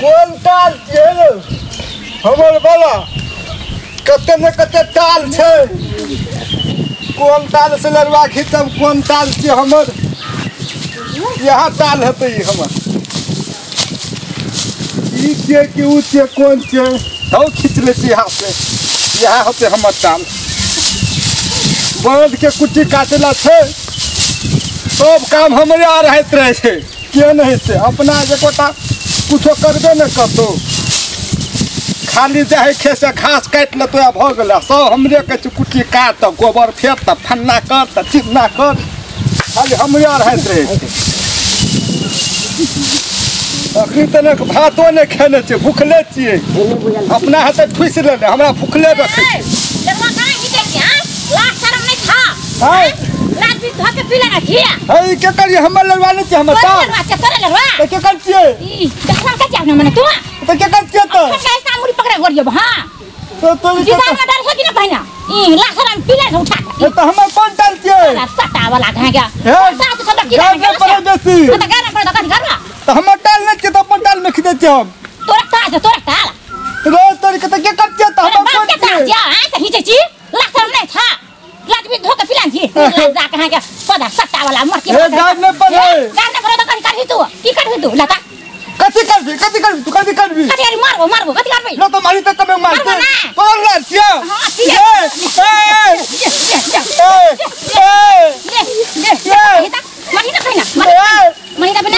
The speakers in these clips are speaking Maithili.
कोन ताल छियै हमर वाला कते ने कते ताल छै। कोन ताल से लड़वा खींचब, कोन ताल छियै हमर, यहाँ ताल हेतै ई हमर। ई छियै कि उ छियै, कोन छियै? हौ खींच लै छी यहाँ से, यहाँ होतै हमर ताल। बड़द के कुट्टी काटेला छै, सब काम हमरे आ रहैत रहै छै। के नहि छै अपना एकोटा कुछो करबे नहि करतौ, खाली जाइ खेत से घास काटि लेतौ आ भऽ गेलै। सब हमरे कहै छै कुट्टी काट तऽ गोबर फेर तऽ फन्ना कर तऽ चिन्ना कर, खाली हमरे आ रहैत रहै छै। अखनी तक भातो नहि खेने छियै, भुखले छियै। अपना हेतै ठुसि लेने, हमरा भुखले रखै छै। के करियै हमर लड़वा नहि छियै, हमर ताल तऽ के कर छियै? तऽ के कर छियै? तऽ तऽ हमर कोन ताल छियै? तऽ हमर ताल नहि छियै तऽ अपन ताल मे खींचै छियै हम। रोज तोरी के तऽ के कर छियै? तऽ हमर कोन छियै? कथी करबी? कथी करबी तू? कथी करबी? मारबो मारबो, कथी करबी? न तऽ मारी तऽ कमे मारते। तोर लार छियै। ए ए ए ए मारी ना खाइना, मारी ना बिना।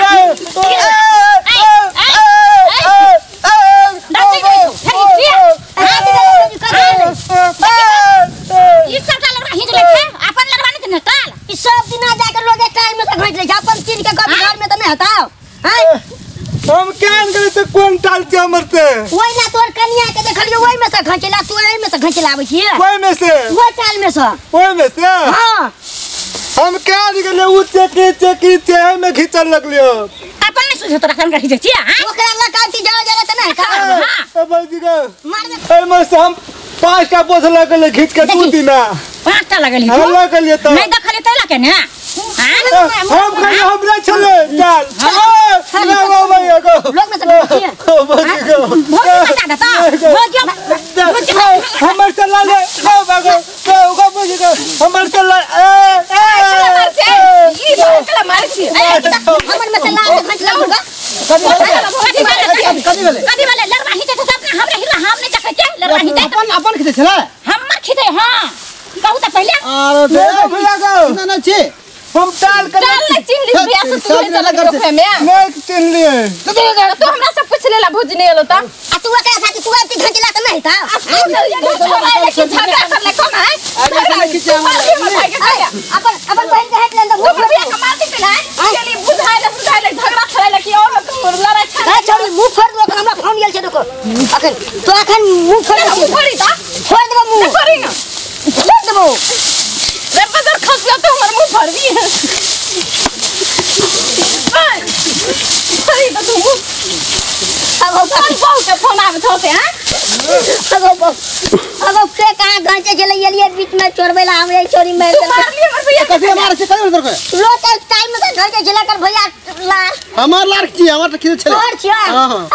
ई सबटा लड़वा हिंच लै छै, अपन लड़वा नहि छै ने ताल। ई सब दिना जाके लोग टाइम में से घोंच लै छै, अपन चीन के कभी घर में त नहीं हताओ। हैं हम केहन गेलै तऽ कोन ताल छै हमर से? ओइ ना तोर कनिया के देखलियो ओइ में से घोंचला, तू ओइ में से घोंचला आबै छियै। ओइ में से? ओइ ताल में से। ओइ में से? हां। हम केहन गेलै उ चेकी चेकी छै में घिचल लगलियो। अपन नहि सुझे तोरा हम घिचै छियै। हां ओकरा लकाती जरा जरा त नहीं का। हां बाबूजी के मार दे। एहि में से हम 5टा बोझ लगलै घिच के 2 दिना। 5टा लगलै? हम लगलियै तऽ नहि देखलियै तै लके ने। हम कहलियै हमरा छलै ताल। लोग में से घोंचिए। हमर चला ले हमर चला ए हमर में से लाल घोंच लगौ। कथी वाले लड़वा हिचै छै सब? हमरा हिरवा हम नहि देखै छियै लड़वा हिचै। अपन अपन खींचै छलै? हमर खींचै। हां कहू तऽ पहिले। अरे भैया गो ना ना छी हम टाल के टाल नहीं चिन्ह ली भैया से तू चल के में नहीं चिन्ह लिए। तो हमरा से पूछ लेला भौजी नहीं एलो त आ तू एकरा साथ तू आबि घंचला त नहीं त तू झगड़ा कर ले कम है। अपन अपन बहन के हट ले तो भैया के मार दी ना चली बुझाय ले सुझाय ले झगड़ा छड़ाय ले कि और तू लड़ाई छा। ए छोड़ी मुंह फोड़ दो, हमरा फोन गेल छै देखो अखन तो अखन मुंह फोड़ दे। फोड़ी त फोड़ देबो मुंह। फोड़ी ना फोड़ देबो। रे बदर खसिया तो हमर मुंह फड़बी फड़ी तो तू मुंह। अब कौन बहु के फोन आबत होते। हां अब के कहां घंचे चले गेलिए बीच में चोरबे ला हमरे छोरी में तू मार लिए हमर भैया। कथी मारे छै? कथी तोर के लो त टाइम में घंचे चला कर भैया लार हमर लार छी, हमर त खींचे छलै। तोर छियै।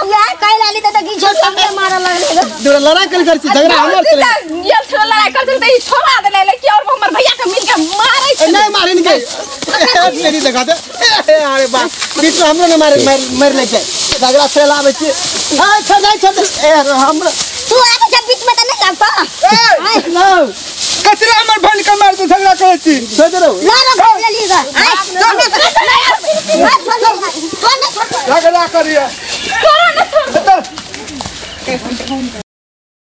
अब यार कहि लाली त की छोड़ हमरे मारल लगलै। दूरा लड़ाई कर कर छी, झगड़ा हमर चले गेल छल लड़ाई कर त ई छोड़ा देले ले कि और हमर भैया के मिल के मारै छै। नहीं मारे नहीं के मेरी देखा दे। अरे बा बीच में हमरो ने मारे मार ले छै झगड़ा छले आबै छी। हां छोड़ दे छोड़ दे। ए हमरा तू आबै छै बीच में त नहीं लागतो। ए नो कचरा हमर बहन के मार के झगड़ा करै छी। छोड़ दे ला ला घोंच लेली ग। झगड़ा करिए करो ना।